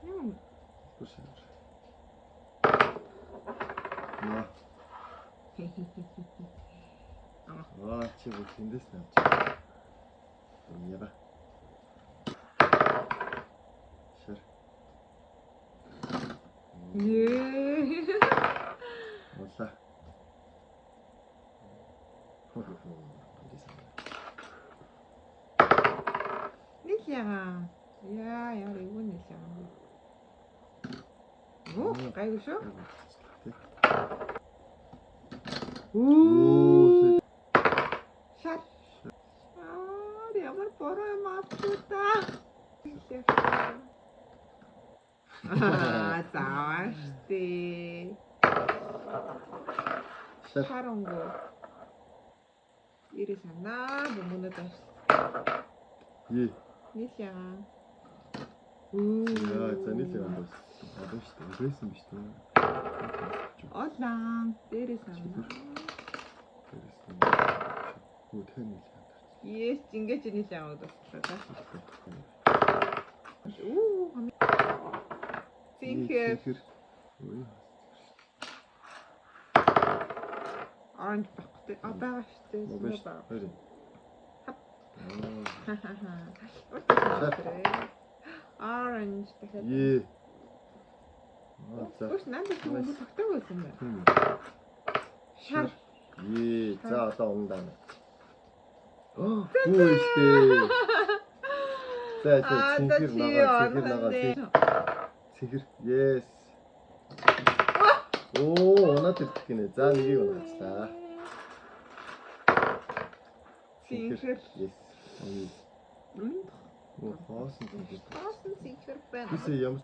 Юм. Бүр шар. Наа. Аа чи бүр тэндээс нь авч. Яга. Шар. Нээ. Улаа. Нийл ягаа. Яа, ямар эвгүй нийл ягаа юм бэ? Оо, гайгүй шүү. Үу. Шар. Аа, ямар буруу юм авчуу та. Аа, заавал штэ. Шар. Харонгоо. Ирээ санаа бөмбөнөд авч. Е. Нийл ягаа. Үу. Яа, за нийл ягаа бас. Одоо шүү дээ. Байсан биш үү? Олаан дээрээ санаа. Дээрээс нь. Хүү тань нийл ягаа. Yes, ингэж нийл ягаа дуслаа та. Үу. Цэнхэр. Цэнхэр. Ой. Orange багтай. А байгаа шүү дээ. Мобиш. Байгаа. Хоёр. Хап. Аа. Ха. Orange дахиад. Е. Аа за. Үгүй надад тийм өнгө тогтоог байсан байна. Тийм. Шар. Е, за одоо ундаа. Аа, хүү штэ. За за Аа, цэнхэр за, чи нагаа, цэнхэр нагаа, онхон цэнхэр. Yes. Оо, унаад ирдэг гинэ. За нэгийг унаачлаа. Цэнхэр. Yes. Ой. Үнд. Оо, хоосон цэнхэр. Хоосон цэнхэр байна. Бисээ ямар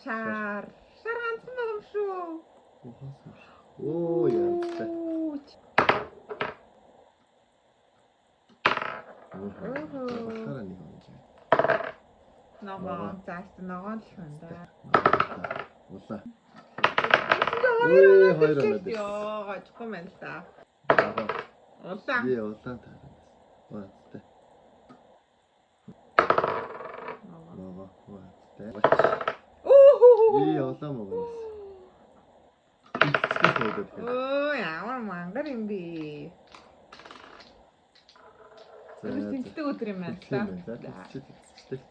Шар. Шар ганцхан байгаа юм шүү. Оо, хоосон биш. Оо, янзтай. Болохоор нэг унж. Ногоон зааш ногоон л юм да. Улаа. Хоёр Ой, унаад хоёр ирсэн. унаад ирсэн. Йоо, гожихгүй байна л да. Ногоон. Улаан. Е, улаан таарна. Уаацтай. Ногоон. Ногоон. Уаацтай. Оо. Е, улаан мөгөөс. Эцэстээ суудаад тэгэхээр. Оо, ямар мангар юм бэ? За, Тэр тэнцдэг өдөр юм байна за. л да. За, тэнцдэг.